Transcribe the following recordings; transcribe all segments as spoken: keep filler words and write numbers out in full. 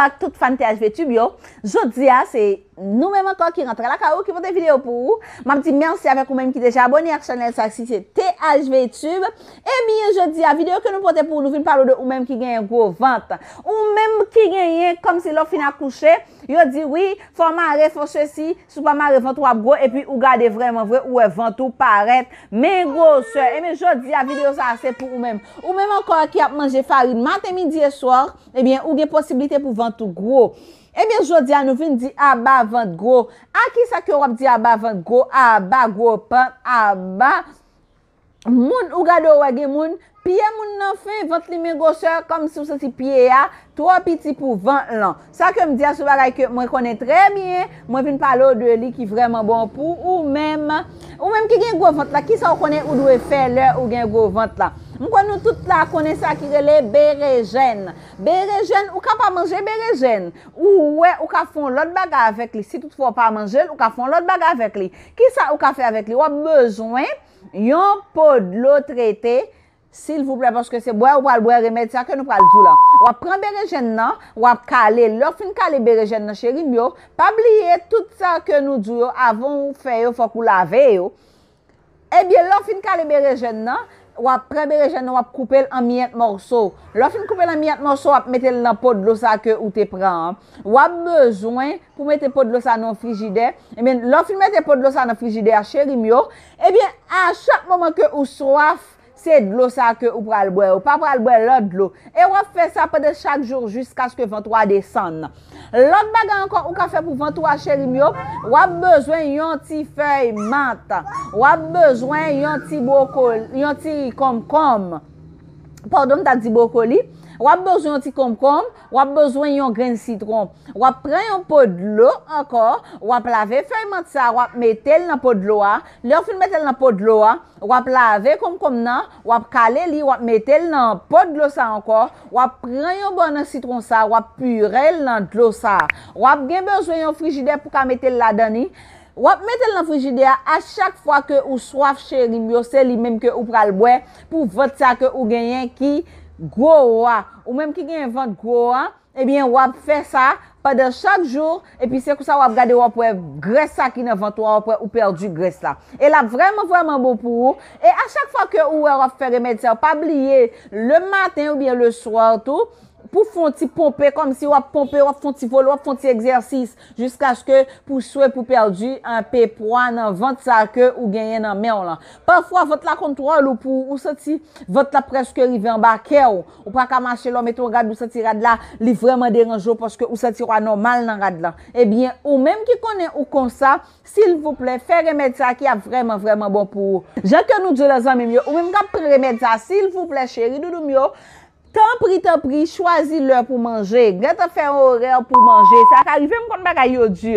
Ak tout fan T H V Tube yo, jodi a se nou menm ankò ki rantre lakay ou, ki pote videyo pou ou. M ap di mèsi avèk ou menm ki deja abòne ak chanèl sa, si se T H V Tube. Ebyen, jodi a, videyo ke nou pote pou ou, nou vin pale de ou menm ki genyen gwo vant. Ou menm ki genyen, kòmsi lè w fin akouche, yo di wi, fò w mare, fò sesi, si w pa mare vant ou ap gwo, epi ou gade vrèman vre, ou wè vant ou parèt, men gwosè. Ebyen, jodi a, videyo sa a se pou ou menm. Ou menm ankò ki ap manje farin maten, midi e swa, ebyen, ou gen posiblite pou vant ou gwo. Ebyen, jodi a, nou vin di aba vant gwo. A kisa ke w ap di aba vant gwo, aba gwo pant, aba moun ou gade w wè gen moun, pye moun nan fen, vant li men gwosè, kòmsi w santi pye a twò piti pou vant lan. Sa ke m di a se yon bagay ke mwen konnen trè byen, mwen vin pale w de li ki vrèman bon pou ou menm. Ou menm ki gen gwo vant la, kisa w konnen ou dwe fè lè ou gen gwo vant la? M kwè nou tout la konnen sa ki rele berejèn. Berejèn, ou ka pa manje berejèn. Ou wè, ou ka fè yon lòt bagay avèk li. Si toutfwa w pa manje l, ou ka fè yon lòt bagay avèk li. Kisa ou ka fè avèk li? W ap bezwen yon po dlo trete. Silvouplè, paske se bwè ou pral bwè remèd sa ke nou pral di w la. W ap pran berejèn nan, w ap kale l. Lè w fin kale berejèn nan, cheri m yo, pa bliye tout sa ke nou di w yo avan ou fè yo, fòk ou lave yo. Ebyen, lè w fin kale berejèn nan, w ap pran berejèn nan, w ap koupe l an miyèt mòso. Lè w fin koupe l an miyèt mòso, w ap mete l nan po dlo sa ke ou te pran an. W ap bezwen pou mete po dlo sa nan frijidè. Ebyen, lè w fin mete po dlo sa nan frijidè a, cheri m yo, ebyen, a chak moman ke ou swaf, se dlo sa ke ou pral bwè. Ou pa pral bwè lòt dlo. E w ap fè sa pandan chak jou jiskaske vant ou a desann. Lòt bagay ankò ou ka fè pou vant ou a, cheri m yo, w ap bezwen yon ti fèy mant. W ap bezwen yon ti bwokoli, yon ti konkonm. Padon, m ta di bwokoli. W ap bezwen yon ti konkonm, w ap bezwen yon grenn sitwon. W ap pran yon po dlo ankò, w ap lave fèy mant sa, w ap mete l nan po dlo a. Lè w fin mete l nan po dlo a, w ap lave konkonm nan, w ap kale li, w ap mete l nan po dlo sa ankò, w ap pran yon bò nan sitwon sa, w ap pire l nan dlo sa. W ap gen bezwen yon frijidè pou ka mete l ladan li. W ap mete l nan frijidè a, a chak fwa ke ou swaf, cheri m yo, se li menm ke ou pral bwè pou vant sa ke ou genyen ki gwo a. Ou menm ki genyen vant gwo a, ebyen, w ap fè sa pandan chak jou, epi se konsa w ap gade, w ap wè grès sa ki nan vant ou a, w ap wè ou pèdi grès la. E l ap vrèman, vrèman bon pou ou. E a chak fwa ke ou wè w ap fè remèd sa yo, pa bliye, le maten oubyen le swa tou, pou fè yon ti ponpe, kòmsi w ap ponpe, w ap fè yon ti vole, w ap fè yon ti egzèsis, jiskaske pou swe, pou pèdi anpe pwa nan vant sa ke ou genyen nan men w lan. Pafwa, vant la konn twò lou pou ou, ou santi vant la prèske rive anba kè w. Ou pa ka mache, lè w mete yon rad, ou santi rad la, li vrèman deranje w, paske ou santi w anòmal nan rad lan. Ebyen, ou menm ki konnen ou konsa, silvouplè, fè remèd sa ki ap vrèman, vrèman bon pou ou. Jan ke nou di w la, zanmi m yo, ou menm k ap pran remèd sa, silvouplè, cheri doudou m yo, tanpri, tanpri, chwazi lè pou manje. Gentan fè yon orè pou manje. Sa ka rive m konn bagay yo di.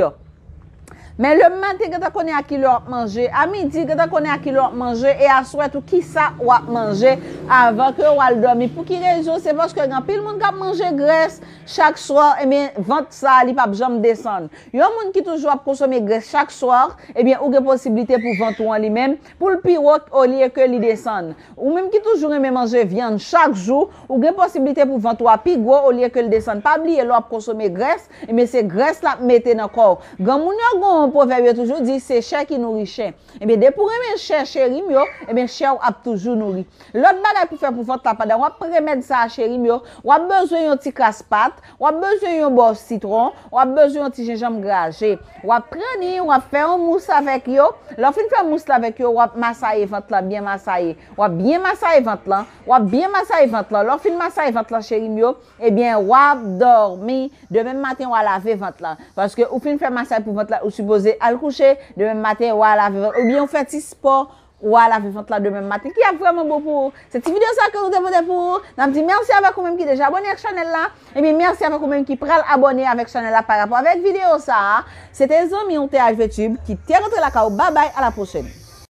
Men lemen maten, gentan konnen a kilè w ap manje. A midi, gentan konnen a kilè w ap manje. E aswè tou, kisa w ap manje avan ke w al dòmi. Pou ki rezon? Se paske gen anpil moun k ap manje grès chak swa, ebyen, vant sa, li p ap janm desann. Yon moun ki toujou ap konsome grès chak swa, ebyen, ou gen posiblite pou vant ou an li menm, pou l pi wo olye ke li desann. Ou menm ki toujou renmen manje vyann chak jou, ou gen posiblite pou vant ou a pi gwo olye ke l desann. Pa bliye, lè w ap konsome grès, ebyen, se grès l ap mete nan kò w. Granmoun yo gen yon pwovèb yo toujou di, se chè ki nouri chè. Ebyen, depi w renmen chè, cheri m yo, ebyen, chè w ap toujou nouri. Lòt bagay pou fè pou vant la, pandan w ap pran remèd sa a, cheri m yo, w ap bezwen yon ti kras pat, w ap bezwen yon bò sitwon, w ap bezwen yon ti jenjanm graje. W ap pran li, w ap fè yon mous avèk yo. Lè w fin fè mous la avèk yo, w ap masaye vant lan, byen masaye. W ap byen masaye vant lan, w ap byen masaye vant lan. Lè w fin masaye vant lan, cheri m yo, ebyen, w ap dòmi. Demen maten, w a lave vant lan. Paske ou fin fè masay pou vant lan, ou sipoze al kouche. Demen maten, w a lave vant. Oubyen ou fè ti spò, w a lave vant lan demen maten, ki ap vrèman bon pou ou. Se ti videyo sa ke nou te pote pou ou. N ap di mèsi avèk ou menm ki deja abòne ak chanèl la. Ebyen, mèsi avèk ou menm ki pral abòne avèk chanèl la pa rapò avèk videyo sa a. Se te zanmi w T H V Tube ki te rantre lakay ou. Babay, a la pwochèn.